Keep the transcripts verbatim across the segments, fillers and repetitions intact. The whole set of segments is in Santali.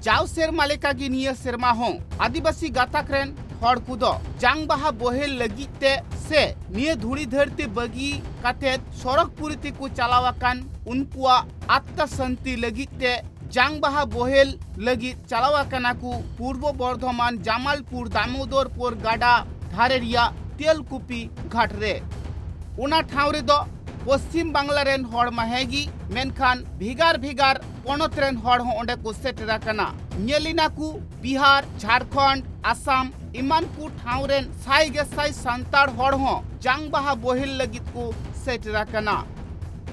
ᱡᱟᱣ ᱥᱮᱨᱢᱟ ᱞᱮᱠᱟᱜᱮ ᱱᱤᱭᱟᱹ ᱥᱮᱨᱢᱟ ᱦᱚᱸ ᱟᱹᱫᱤᱵᱟᱹᱥᱤ ᱜᱟᱛᱟᱠ ᱨᱮᱱ ᱦᱚᱲ ᱠᱚᱫᱚ ᱡᱟᱝ ᱵᱟᱦᱟ ᱵᱚᱦᱮᱞ ᱞᱟᱹᱜᱤᱫ ᱛᱮ ᱥᱮ ᱱᱤᱭᱟᱹ ᱫᱷᱩᱲᱤ ᱫᱷᱟᱹᱨᱛᱤ ᱵᱟᱹᱜᱤ ᱠᱟᱛᱮ ᱥᱚᱲᱚᱠ ᱯᱩᱨᱤ ᱛᱮᱠᱚ ᱪᱟᱞᱟᱣ ᱟᱠᱟᱱ ᱩᱱᱠᱩᱣᱟᱜ ᱟᱛᱛᱟ ᱥᱟᱱᱛᱤ ᱞᱟᱹᱜᱤᱫ ᱛᱮ ᱡᱟᱝ ᱵᱟᱦᱟ ᱵᱚᱦᱮᱞ ᱞᱟᱹᱜᱤᱫ ᱪᱟᱞᱟᱣ ᱟᱠᱟᱱᱟ ᱠᱚ ᱯᱩᱨᱵᱚ ᱵᱚᱨᱫᱷᱚᱢᱟᱱ ᱡᱟᱢᱟᱞᱯᱩᱨ ᱫᱟᱢᱳᱫᱚᱨᱯᱩᱨ ᱜᱟᱰᱟ ᱫᱷᱟᱨᱮ ᱨᱮᱭᱟᱜ ᱛᱮᱞᱠᱩᱯᱤ ᱜᱷᱟᱴ ᱨᱮ᱾ ᱚᱱᱟ ᱴᱷᱟᱶ ᱨᱮᱫᱚ ᱯᱚᱥᱪᱤᱢ ᱵᱟᱝᱞᱟ ᱨᱮᱱ ᱦᱚᱲ ᱢᱟ ᱦᱮᱸ ᱜᱮ, ᱢᱮᱱᱠᱷᱟᱱ ᱵᱷᱮᱜᱟᱨ ᱵᱷᱮᱜᱟᱨ ᱯᱚᱱᱚᱛ ᱨᱮᱱ ᱦᱚᱲ ᱦᱚᱸ ᱚᱸᱰᱮ ᱠᱚ ᱥᱮᱴᱮᱨ ᱟᱠᱟᱱᱟ᱾ ᱧᱮᱞ ᱮᱱᱟ ᱠᱚ ᱵᱤᱦᱟᱨ, ᱡᱷᱟᱲᱠᱷᱚᱸᱰ, ᱟᱥᱟᱢ ᱮᱢᱟᱱ ᱠᱚ ᱴᱷᱟᱶ ᱨᱮᱱ ᱥᱟᱭ ᱜᱮᱥᱟᱭ ᱥᱟᱱᱛᱟᱲ ᱦᱚᱲ ᱦᱚᱸ ᱡᱟᱝ ᱵᱟᱦᱟ ᱵᱚᱦᱮᱞ ᱞᱟᱹᱜᱤᱫ ᱠᱚ ᱥᱮᱴᱮᱨ ᱟᱠᱟᱱᱟ᱾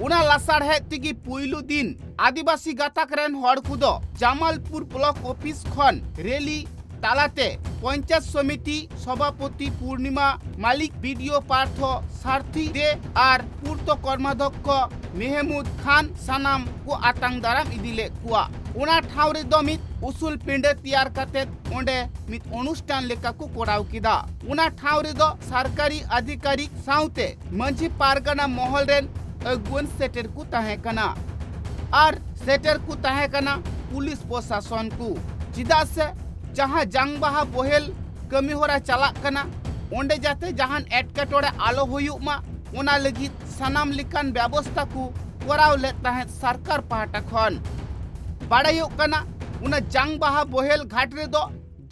ᱚᱱᱟ ᱞᱟᱥᱟᱲᱦᱮᱫ ᱛᱮᱜᱮ ᱯᱩᱭᱞᱩ ᱫᱤᱱ ᱟᱹᱫᱤᱵᱟᱹᱥᱤ ᱜᱟᱛᱟᱠ ᱨᱮᱱ ᱦᱚᱲ ᱠᱚᱫᱚ ᱡᱟᱢᱟᱞᱯᱩᱨ ᱵᱞᱚᱠ ᱚᱯᱷᱤᱥ ᱠᱷᱚᱱ ᱨᱮᱞᱤ ᱛᱟᱞᱟᱛᱮ ᱯᱚᱧᱪᱟᱭᱮᱛ ᱥᱚᱢᱤᱛᱤ ᱥᱚᱵᱷᱟᱯᱚᱛᱤ ᱯᱩᱨᱱᱤᱢᱟ ᱢᱟᱞᱤᱠ, ᱵᱤᱰᱤᱳ ᱯᱟᱨᱛᱷᱚ ᱥᱟᱨᱛᱷᱤ ᱫᱮ ᱟᱨ ᱯᱩᱨᱛᱚ ᱠᱚᱨᱢᱟᱫᱷᱚᱠᱠᱷᱚ ᱢᱮᱦᱢᱩᱫ ᱠᱷᱟᱱ ᱥᱟᱱᱟᱢ ᱠᱚ ᱟᱛᱟᱝ ᱫᱟᱨᱟᱢ ᱤᱫᱤ ᱞᱮᱫ ᱠᱚᱣᱟ᱾ ᱚᱱᱟ ᱴᱷᱟᱶ ᱨᱮᱫᱚ ᱢᱤᱫ ᱩᱥᱩᱞ ᱯᱤᱸᱰᱟᱹ ᱛᱮᱭᱟᱨ ᱠᱟᱛᱮ ᱚᱸᱰᱮ ᱢᱤᱫ ᱚᱱᱩᱥᱴᱷᱟᱱ ᱞᱮᱠᱟ ᱠᱚ ᱠᱚᱨᱟᱣ ᱠᱮᱫᱟ᱾ ᱚᱱᱟ ᱴᱷᱟᱶ ᱨᱮᱫᱚ ᱥᱚᱨᱠᱟᱨᱤ ᱟᱫᱷᱤᱠᱟᱨᱤᱠ ᱥᱟᱶᱛᱮ ᱢᱟᱹᱡᱷᱤ ᱯᱟᱨᱜᱟᱱᱟ ᱢᱚᱦᱚᱞ ᱨᱮᱱ ᱟᱹᱜᱩᱣᱟᱹᱱ ᱥᱮᱴᱮᱨ ᱠᱚ ᱛᱟᱦᱮᱸ ᱠᱟᱱᱟ ᱟᱨ ᱥᱮᱴᱮᱨ ᱠᱚ ᱛᱟᱦᱮᱸ ᱠᱟᱱᱟ ᱯᱩᱞᱤᱥ ᱯᱨᱚᱥᱟᱥᱚᱱ ᱠᱚ᱾ ᱪᱮᱫᱟᱜ ᱥᱮ ᱡᱟᱦᱟᱸ ᱡᱟᱝ ᱵᱟᱦᱟ ᱵᱚᱦᱮᱞ ᱠᱟᱹᱢᱤ ᱦᱚᱨᱟ ᱪᱟᱞᱟᱜ ᱠᱟᱱᱟ, ᱚᱸᱰᱮ ᱡᱟᱛᱮ ᱡᱟᱦᱟᱱ ᱮᱴᱠᱮᱴᱚᱬᱮ ᱟᱞᱚ ᱦᱩᱭᱩᱜ ᱢᱟ, ᱚᱱᱟ ᱞᱟᱹᱜᱤᱫ ᱥᱟᱱᱟᱢ ᱞᱮᱠᱟᱱ ᱵᱮᱵᱚᱥᱛᱷᱟ ᱠᱚ ᱠᱚᱨᱟᱣ ᱞᱮᱫ ᱛᱟᱦᱮᱸᱫ ᱥᱚᱨᱠᱟᱨ ᱯᱟᱦᱴᱟ ᱠᱷᱚᱱ᱾ ᱵᱟᱲᱟᱭᱚᱜ ᱠᱟᱱᱟ, ᱚᱱᱟ ᱡᱟᱝ ᱵᱟᱦᱟ ᱵᱚᱦᱮᱞ ᱜᱷᱟᱴ ᱨᱮᱫᱚ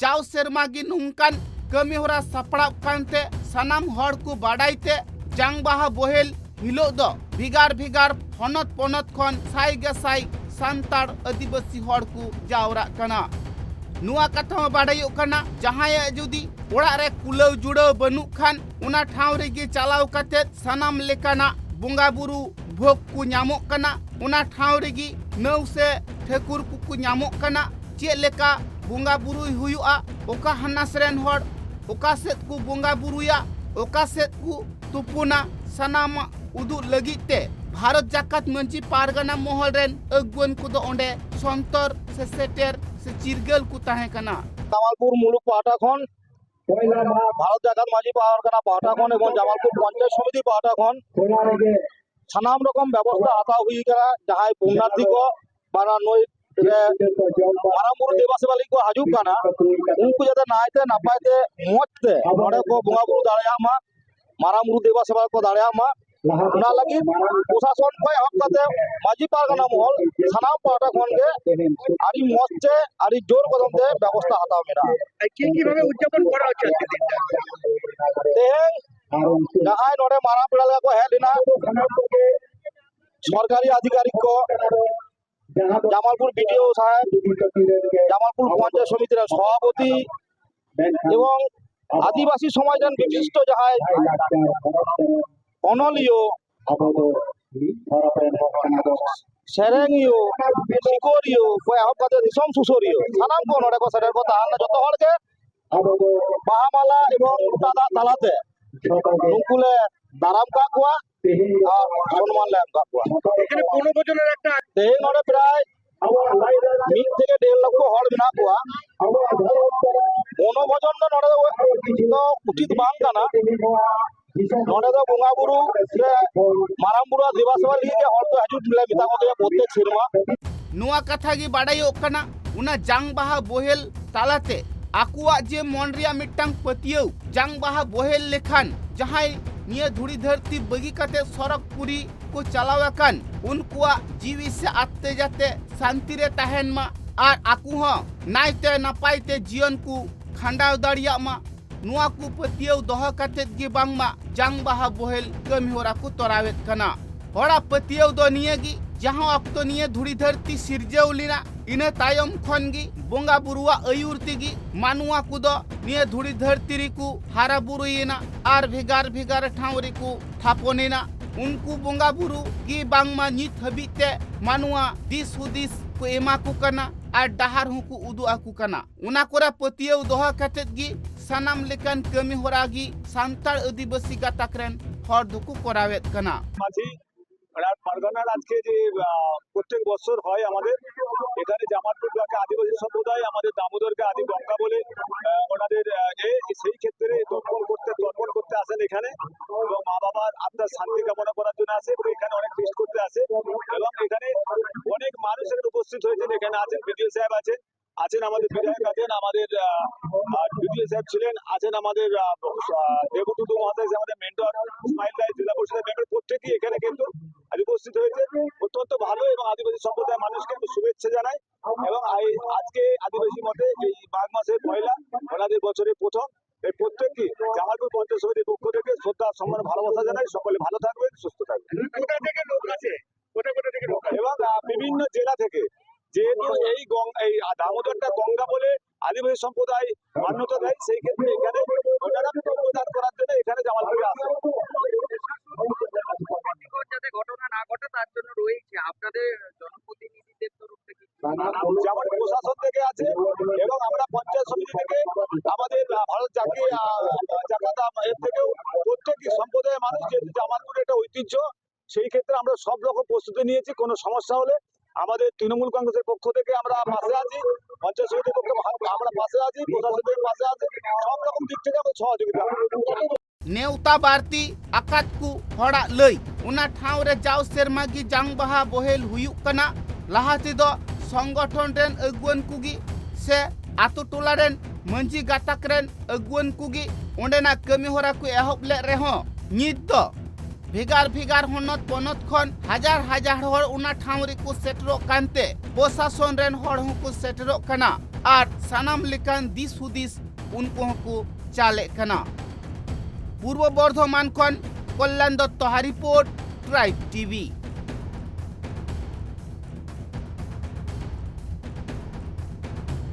ᱡᱟᱣ ᱥᱮᱨᱢᱟ ᱜᱮ ᱱᱚᱝᱠᱟᱱ ᱠᱟᱹᱢᱤ ᱦᱚᱨᱟ ᱥᱟᱯᱲᱟᱣ ᱠᱟᱱᱛᱮ ᱥᱟᱱᱟᱢ ᱦᱚᱲ ᱠᱚ ᱵᱟᱰᱟᱭ ᱛᱮ ᱡᱟᱝ ᱵᱟᱦᱟ ᱵᱚᱦᱮᱞ ᱦᱤᱞᱳᱜ ᱫᱚ ᱵᱷᱮᱜᱟᱨ ᱵᱷᱮᱜᱟᱨ ᱦᱚᱱᱚᱛ ᱯᱚᱱᱚᱛ ᱠᱷᱚᱱ ᱥᱟᱭ ᱜᱮᱥᱟᱭ ᱥᱟᱱᱛᱟᱲ ᱟᱹᱫᱤᱵᱟᱹᱥᱤ ᱦᱚᱲ ᱠᱚ ᱡᱟᱣᱨᱟᱜ ᱠᱟᱱᱟ᱾ ᱱᱚᱣᱟ ᱠᱟᱛᱷᱟ ᱦᱚᱸ ᱵᱟᱰᱟᱭᱚᱜ ᱠᱟᱱᱟ, ᱡᱟᱦᱟᱸᱭᱟᱜ ᱡᱩᱫᱤ ᱚᱲᱟᱜ ᱨᱮ ᱠᱩᱞᱟᱹᱣ ᱡᱩᱲᱟᱹᱣ ᱵᱟᱹᱱᱩᱜ ᱠᱷᱟᱱ, ᱚᱱᱟ ᱴᱷᱟᱶ ᱨᱮᱜᱮ ᱪᱟᱞᱟᱣ ᱠᱟᱛᱮ ᱥᱟᱱᱟᱢ ᱞᱮᱠᱟᱱᱟᱜ ᱵᱚᱸᱜᱟ ᱵᱩᱨᱩ ᱵᱷᱳᱜᱽ ᱠᱚ ᱧᱟᱢᱚᱜ ᱠᱟᱱᱟ᱾ ᱚᱱᱟ ᱴᱷᱟᱶ ᱨᱮᱜᱮ ᱱᱟᱹᱣ ᱥᱮ ᱴᱷᱟᱹᱠᱩᱨ ᱠᱚᱠᱚ ᱧᱟᱢᱚᱜ ᱠᱟᱱᱟ᱾ ᱪᱮᱫ ᱞᱮᱠᱟ ᱵᱚᱸᱜᱟ ᱵᱩᱨᱩᱭ ᱦᱩᱭᱩᱜᱼᱟ, ᱚᱠᱟ ᱦᱟᱱᱟᱥ ᱨᱮᱱ ᱦᱚᱲ ᱚᱠᱟ ᱥᱮᱫ ᱠᱚ ᱵᱚᱸᱜᱟ ᱵᱩᱨᱩᱭᱟ, ᱚᱠᱟ ᱥᱮᱫ ᱠᱚ ᱛᱩᱯᱩᱱᱟ, ᱥᱟᱱᱟᱢᱟᱜ ᱩᱫᱩᱜ ᱞᱟᱹᱜᱤᱫ ᱛᱮ ᱵᱷᱟᱨᱚᱛ ᱡᱟᱠᱟᱛ ᱢᱟᱹᱡᱷᱤ ᱯᱟᱨᱜᱟᱱᱟ ᱢᱚᱦᱚᱞ ᱨᱮᱱ ᱟᱹᱜᱩᱣᱟᱹᱱ ᱠᱚᱫᱚ ᱚᱸᱰᱮ ᱥᱚᱱᱛᱚᱨ ᱥᱮ ᱥᱮᱴᱮᱨ ᱥᱮ ᱪᱤᱨᱜᱟᱹᱞ ᱠᱚ ᱛᱟᱦᱮᱸ ᱠᱟᱱᱟ᱾ ᱡᱟᱢᱟᱞᱯᱩᱨ ᱢᱩᱞᱩᱠ ᱯᱟᱦᱴᱟ ᱠᱷᱚᱱ, ᱵᱷᱟᱨᱚᱛ ᱡᱟᱠᱟᱛ ᱢᱟᱹᱡᱷᱤ ᱯᱟᱨᱜᱟᱱᱟ ᱯᱟᱦᱴᱟ ᱠᱷᱚᱱ ᱮᱵᱚᱝ ᱡᱟᱢᱟᱞᱯᱩᱨ ᱯᱚᱧᱪᱟᱭᱮᱛ ᱥᱚᱢᱤᱛᱤ ᱯᱟᱦᱴᱟ ᱠᱷᱚᱱ ᱥᱟᱱᱟᱢ ᱨᱚᱠᱚᱢ ᱵᱮᱵᱚᱥᱛᱷᱟ ᱦᱟᱛᱟᱣ ᱦᱩᱭ ᱟᱠᱟᱱᱟ᱾ ᱡᱟᱦᱟᱸᱭ ᱯᱩᱱᱱᱟᱨᱛᱷᱤ ᱠᱚ ᱵᱟᱨᱟ ᱱᱩᱭ ᱨᱮ ᱢᱟᱨᱟᱝ ᱵᱩᱨᱩ ᱫᱮᱵᱟ ᱥᱮᱵᱟ ᱞᱟᱹᱜᱤᱫ ᱠᱚ ᱦᱤᱡᱩᱜ ᱠᱟᱱᱟ, ᱩᱱᱠᱩ ᱡᱟᱛᱮ ᱱᱟᱭᱛᱮ ᱱᱟᱯᱟᱭ ᱛᱮ ᱢᱚᱡᱽ ᱛᱮ ᱱᱚᱰᱮ ᱠᱚ ᱵᱚᱸᱜᱟ ᱵᱩᱨᱩ ᱫᱟᱲᱮᱭᱟᱜ ᱢᱟ, ᱢᱟᱨᱟᱝ ᱵᱩᱨᱩ ᱫᱮᱵᱟ ᱥᱮᱵᱟ ᱠᱚ ᱫᱟᱲᱮᱭᱟᱜ ᱢᱟ, ᱚᱱᱟ ᱞᱟᱹᱜᱤᱫ ᱯᱨᱚᱥᱟᱥᱚᱱ ᱠᱷᱚᱱ ᱮᱦᱚᱵ ᱠᱟᱛᱮ ᱢᱟᱹᱡᱷᱤ ᱯᱟᱨᱜᱟᱱᱟ ᱢᱚᱦᱚᱞ ᱥᱟᱱᱟᱢ ᱯᱟᱦᱴᱟ ᱠᱷᱚᱱ ᱜᱮ ᱟᱹᱰᱤ ᱢᱚᱡᱽ ᱛᱮ ᱟᱹᱰᱤ ᱡᱳᱨ ᱠᱚᱫᱚᱢ ᱛᱮ ᱵᱮᱵᱚᱥᱛᱷᱟ ᱦᱟᱛᱟᱣ ᱢᱮᱱᱟᱜᱼᱟ᱾ ᱪᱮᱫ ᱠᱤᱵᱷᱟᱵᱮ ᱩᱫᱡᱟᱯᱚᱱ ᱠᱚᱨᱟ ᱦᱚᱪᱪᱷᱮ ᱟᱡᱠᱮ ᱫᱤᱱᱴᱟ? ᱛᱮᱦᱮᱧ ᱡᱟᱦᱟᱸᱭ ᱱᱚᱰᱮ ᱢᱟᱨᱟᱝ ᱯᱮᱲᱟ ᱞᱮᱠᱟ ᱠᱚ ᱦᱮᱡ ᱞᱮᱱᱟ, ᱥᱚᱨᱠᱟᱨᱤ ᱟᱫᱷᱤᱠᱟᱨᱤᱠ ᱠᱚ, ᱡᱟᱢᱟᱞᱯᱩᱨ ᱵᱤᱰᱤᱳ ᱥᱟᱦᱮᱵ, ᱡᱟᱢᱟᱞᱯᱩᱨ ᱯᱚᱧᱪᱟᱭᱮᱛ ᱥᱚᱢᱤᱛᱤ ᱨᱮᱱ ᱥᱚᱵᱷᱟᱯᱚᱛᱤ ᱮᱵᱚᱝ ᱟᱹᱫᱤᱵᱟᱹᱥᱤ ᱥᱚᱢᱟᱡᱽ ᱨᱮᱱ ᱵᱤᱥᱤᱥᱴᱚ ᱡᱟᱦᱟᱸᱭ ᱚᱱᱚᱞᱤᱭᱟᱹ, ᱥᱮᱨᱮᱧᱤᱭᱟᱹ, ᱥᱤᱠᱟᱹᱨᱤᱭᱟᱹ ᱠᱷᱚᱱ ᱮᱦᱚᱵ ᱠᱟᱛᱮ ᱫᱤᱥᱚᱢ ᱥᱩᱥᱟᱹᱨᱤᱭᱟᱹ ᱥᱟᱱᱟᱢ ᱠᱚ ᱱᱚᱰᱮ ᱠᱚ ᱥᱮᱴᱮᱨ ᱠᱚ ᱛᱟᱦᱮᱸ ᱞᱮᱱᱟ᱾ ᱡᱚᱛᱚ ᱦᱚᱲ ᱜᱮ ᱵᱟᱦᱟ ᱢᱟᱞᱟ ᱮᱵᱚᱝ ᱞᱚᱴᱟ ᱫᱟᱜ ᱛᱟᱞᱟᱛᱮ ᱩᱱᱠᱩ ᱞᱮ ᱫᱟᱨᱟᱢ ᱠᱟᱜ ᱠᱚᱣᱟ ᱟᱨ ᱥᱚᱱᱢᱟᱱ ᱞᱮ ᱮᱢ ᱠᱟᱜ ᱠᱚᱣᱟ᱾ এখানে পনেরো বছরের একটা ᱛᱮᱦᱮᱧ ᱱᱚᱰᱮ ᱯᱨᱟᱭ ᱢᱤᱫ ᱛᱷᱮᱠᱮ ᱰᱮᱲ ᱞᱚᱠᱠᱷᱚ ᱦᱚᱲ ᱢᱮᱱᱟᱜ ᱠᱚᱣᱟ᱾ ᱚᱱᱚᱵᱷᱚᱡᱚᱱ ᱫᱚ ᱱᱚᱰᱮ ᱫᱚ ᱩᱪᱤᱛ ᱵᱟᱝ ᱠᱟᱱᱟ᱾ ᱱᱚᱰᱮ ᱫᱚ ᱵᱚᱸᱜᱟ ᱵᱩᱨᱩ ᱥᱮ ᱢᱟᱨᱟᱝ ᱵᱩᱨᱩᱣᱟᱜ ᱫᱮᱵᱟ ᱥᱮᱵᱟ ᱞᱟᱹᱜᱤᱫ ᱜᱮ ᱦᱚᱲ ᱫᱚ ᱦᱤᱡᱩᱜ ᱞᱮ ᱢᱮᱛᱟ ᱠᱚᱜᱮᱭᱟ ᱯᱨᱚᱛᱮᱠ ᱥᱮᱨᱢᱟ᱾ ᱱᱚᱣᱟ ᱠᱟᱛᱷᱟ ᱜᱮ ᱵᱟᱰᱟᱭᱚᱜ ᱠᱟᱱᱟ, ᱚᱱᱟ ᱡᱟᱝ ᱵᱟᱦᱟ ᱵᱳᱦᱮᱞ ᱛᱟᱞᱟᱛᱮ ᱟᱠᱚᱣᱟᱜ ᱡᱮ ᱢᱚᱱ ᱨᱮᱭᱟᱜ ᱢᱤᱫᱴᱟᱝ ᱯᱟᱹᱛᱭᱟᱹᱣ, ᱡᱟᱝ ᱵᱟᱦᱟ ᱵᱳᱦᱮᱞ ᱞᱮᱠᱷᱟᱱ ᱡᱟᱦᱟᱸᱭ ᱱᱤᱭᱟᱹ ᱫᱷᱩᱲᱤ ᱫᱷᱟᱹᱨᱛᱤ ᱵᱟᱹᱜᱤ ᱠᱟᱛᱮ ᱥᱚᱨᱚᱜᱽᱯᱩᱨᱤ ᱠᱚ ᱪᱟᱞᱟᱣ ᱟᱠᱟᱱ, ᱩᱱᱠᱩᱣᱟᱜ ᱡᱤᱣᱤ ᱥᱮ ᱟᱛᱛᱮ ᱡᱟᱛᱮ ᱥᱟᱱᱛᱤ ᱨᱮ ᱛᱟᱦᱮᱱ ᱢᱟ ᱟᱨ ᱟᱠᱚ ᱦᱚᱸ ᱱᱟᱭᱛᱮ ᱱᱟᱯᱟᱭ ᱛᱮ ᱡᱤᱭᱚᱱ ᱠᱚ ᱠᱷᱟᱸᱰᱟᱣ ᱫᱟᱲᱮᱭᱟᱜ ᱢᱟ᱾ ᱱᱚᱣᱟ ᱠᱚ ᱯᱟᱹᱛᱭᱟᱹᱣ ᱫᱚᱦᱚ ᱠᱟᱛᱮᱫ ᱜᱮ ᱵᱟᱝᱢᱟ ᱡᱟᱝ ᱵᱟᱦᱟ ᱵᱳᱦᱮᱞ ᱠᱟᱹᱢᱤ ᱦᱚᱨᱟ ᱠᱚ ᱛᱚᱨᱟᱣᱮᱫ ᱠᱟᱱᱟ᱾ ᱦᱚᱲᱟᱜ ᱯᱟᱹᱛᱭᱟᱹᱣ ᱫᱚ ᱱᱤᱭᱟᱹ ᱜᱮ, ᱡᱟᱦᱟᱸ ᱚᱠᱛᱚ ᱱᱤᱭᱟᱹ ᱫᱷᱩᱲᱤ ᱫᱷᱟᱹᱨᱛᱤ ᱥᱤᱨᱡᱟᱹᱣ ᱞᱮᱱᱟ, ᱤᱱᱟᱹ ᱛᱟᱭᱚᱢ ᱠᱷᱚᱱ ᱜᱮ ᱵᱚᱸᱜᱟ ᱵᱩᱨᱩᱣᱟᱜ ᱟᱹᱭᱩᱨ ᱛᱮᱜᱮ ᱢᱟᱱᱣᱟ ᱠᱚᱫᱚ ᱱᱤᱭᱟᱹ ᱫᱷᱩᱲᱤ ᱫᱷᱟᱹᱨᱛᱤ ᱨᱮᱠᱚ ᱦᱟᱨᱟ ᱵᱩᱨᱩᱭᱮᱱᱟ ᱟᱨ ᱵᱷᱮᱜᱟᱨ ᱵᱷᱮᱜᱟᱨ ᱴᱷᱟᱶ ᱨᱮᱠᱚ ᱛᱷᱟᱯᱚᱱ ᱮᱱᱟ᱾ ᱩᱱᱠᱩ ᱵᱚᱸᱜᱟ ᱵᱩᱨᱩ ᱜᱮ ᱵᱟᱝᱢᱟ ᱱᱤᱛ ᱦᱟᱹᱵᱤᱡ ᱛᱮ ᱢᱟᱱᱣᱟ ᱫᱤᱥ ᱦᱩᱫᱤᱥ ᱠᱚ ᱮᱢᱟ ᱠᱚ ᱠᱟᱱᱟ ᱟᱨ ᱰᱟᱦᱟᱨ ᱦᱚᱸᱠᱚ ᱩᱫᱩᱜ ᱟᱠᱚ ᱠᱟᱱᱟ᱾ ᱚᱱᱟ ᱠᱚᱨᱮ ᱯᱟᱹᱛᱭᱟᱹᱣ ᱫᱚᱦᱚ ᱠᱟᱛᱮᱫ ᱜᱮ ᱥᱟᱱᱟᱢ ᱞᱮᱠᱟᱱ ᱠᱟᱹᱢᱤ ᱦᱚᱨᱟ ᱜᱮ ᱥᱟᱱᱛᱟᱲ ᱟᱹᱫᱤᱵᱟᱹᱥᱤ ᱜᱟᱛᱟᱠ ᱨᱮᱱ ᱦᱚᱲ ᱫᱚᱠᱚ ᱠᱚᱨᱟᱣᱮᱫ ᱠᱟᱱᱟ᱾ মাঝি, আর পারগানার আজকে যে, আহ, প্রত্যেক বছর হয় আমাদের এখানে জামালপুর ব্লকে আদিবাসী সম্প্রদায় আমাদের দামোদরকে আদি গঙ্গা বলে, আহ, ওনাদের, আহ, এ, সেই ক্ষেত্রে তর্পণ করতে, তর্পণ করতে আসেন এখানে এবং মা বাবার আত্মার শান্তি কামনা করার জন্য আসে এবং এখানে অনেক ফিস্ট করতে আসে এবং এখানে অনেক মানুষ এখানে উপস্থিত উপস্থিত হয়েছেন। এখানে আছেন বিডিও সাহেব, আছেন আছেন আমাদের বিধায়ক, আছেন আমাদের বিডিও সাহেব ছিলেন, আছেন আমাদের আহ, আহ, দেবু টুডু মহাশয়, আমাদের মেন্টর, ইসমাইল রায়, জেলা পরিষদের মেম্বার, প্রত্যেকেই এখানে কিন্তু আজ উপস্থিত হয়েছে। অত্যন্ত ভালো এবং আদিবাসী সম্প্রদায়ের মানুষকে আমি শুভেচ্ছা জানাই। এবং এই আজকে আদিবাসী মতে এই মাঘ মাসের পয়লা, ওনাদের বছরের প্রথম, এই প্রত্যেকটি জামালপুর পঞ্চায়েত সমিতির পক্ষ থেকে শ্রদ্ধা, সম্মান, ভালোবাসা জানাই। সকলে ভালো থাকবেন, সুস্থ থাকবেন। কোথা থেকে লোক আছে? কোথা কোথা থেকে লোক আছে? এবং আহ, বিভিন্ন জেলা থেকে, যেহেতু এই গং- এই দামোদরটা গঙ্গা বলে আদিবাসী সম্প্রদায় মান্যতা দেয়, সেই ক্ষেত্রে এখানে ওনারা পুণ্যদান করার জন্য এখানে জামালপুরে আসে। যাতে ঘটনা না ঘটে, তার জন্য রয়েছে আপনাদের জনপ্রতিনিধিদের তরফ থেকে। যেমন প্রশাসন থেকে আছে এবং আমরা পঞ্চায়েত সমিতি থেকে আমাদের আহ, ভারত জাতীয় আহ, জাকাত আম- এর থেকেও প্রত্যেকটি সম্প্রদায়ের মানুষ, যেহেতু জামালপুরের একটা ঐতিহ্য, সেই ক্ষেত্রে আমরা সব রকম প্রস্তুতি নিয়েছি। কোনো সমস্যা হলে আমাদের তৃণমূল কংগ্রেসের পক্ষ থেকে আমরা পাশে আছি, পঞ্চায়েত সমিতির পক্ষে ভা- আমরা পাশে আছি, প্রশাসনের পাশে আছি, সব রকম দিক থেকে আমরা সহযোগিতা। ᱱᱮᱣᱛᱟ ᱵᱟᱹᱲᱛᱤ ᱟᱠᱟᱫ ᱠᱚ ᱦᱚᱲᱟᱜ ᱞᱟᱹᱭ, ᱚᱱᱟ ᱴᱷᱟᱶ ᱨᱮ ᱡᱟᱣ ᱥᱮᱨᱢᱟ ᱜᱮ ᱡᱟᱝ ᱵᱟᱦᱟ ᱵᱚᱦᱮᱞ ᱦᱩᱭᱩᱜ ᱠᱟᱱᱟ᱾ ᱞᱟᱦᱟ ᱛᱮᱫᱚ ᱥᱚᱝᱜᱚᱴᱷᱚᱱ ᱨᱮᱱ ᱟᱹᱜᱩᱣᱟᱹᱱ ᱠᱚᱜᱮ ᱥᱮ ᱟᱛᱳ ᱴᱚᱞᱟ ᱨᱮᱱ ᱢᱟᱹᱡᱷᱤ ᱜᱟᱛᱟᱠ ᱨᱮᱱ ᱟᱹᱜᱩᱣᱟᱹᱱ ᱠᱚᱜᱮ ᱚᱸᱰᱮᱱᱟᱜ ᱠᱟᱹᱢᱤ ᱦᱚᱨᱟ ᱠᱚ ᱮᱦᱚᱵ ᱞᱮᱫ ᱨᱮᱦᱚᱸ, ᱱᱤᱛ ᱫᱚ ᱵᱷᱮᱜᱟᱨ ᱵᱷᱮᱜᱟᱨ ᱦᱚᱱᱚᱛ ᱯᱚᱱᱚᱛ ᱠᱷᱚᱱ ᱦᱟᱡᱟᱨ ᱦᱟᱡᱟᱨ ᱦᱚᱲ ᱚᱱᱟ ᱴᱷᱟᱶ ᱨᱮᱠᱚ ᱥᱮᱴᱮᱨᱚᱜ ᱠᱟᱱᱛᱮ ᱯᱨᱚᱥᱟᱥᱚᱱ ᱨᱮᱱ ᱦᱚᱲ ᱦᱚᱸᱠᱚ ᱥᱮᱴᱮᱨᱚᱜ ᱠᱟᱱᱟ ᱟᱨ ᱥᱟᱱᱟᱢ ᱞᱮᱠᱟᱱ ᱫᱤᱥ ᱦᱩᱫᱤᱥ ᱩᱱᱠᱩ ᱦᱚᱸᱠᱚ ᱪᱟᱞᱮᱫ ᱠᱟᱱᱟ᱾ ᱯᱩᱨᱵᱚ ᱵᱚᱨᱫᱷᱚᱢᱟᱱ ᱠᱷᱚᱱ ᱠᱚᱞᱞᱟᱱ ᱫᱚᱛᱛᱚ ᱦᱟᱜ ᱨᱤᱯᱳᱨᱴ, ᱴᱨᱟᱭᱤᱵᱽ ᱴᱤᱵᱷᱤ᱾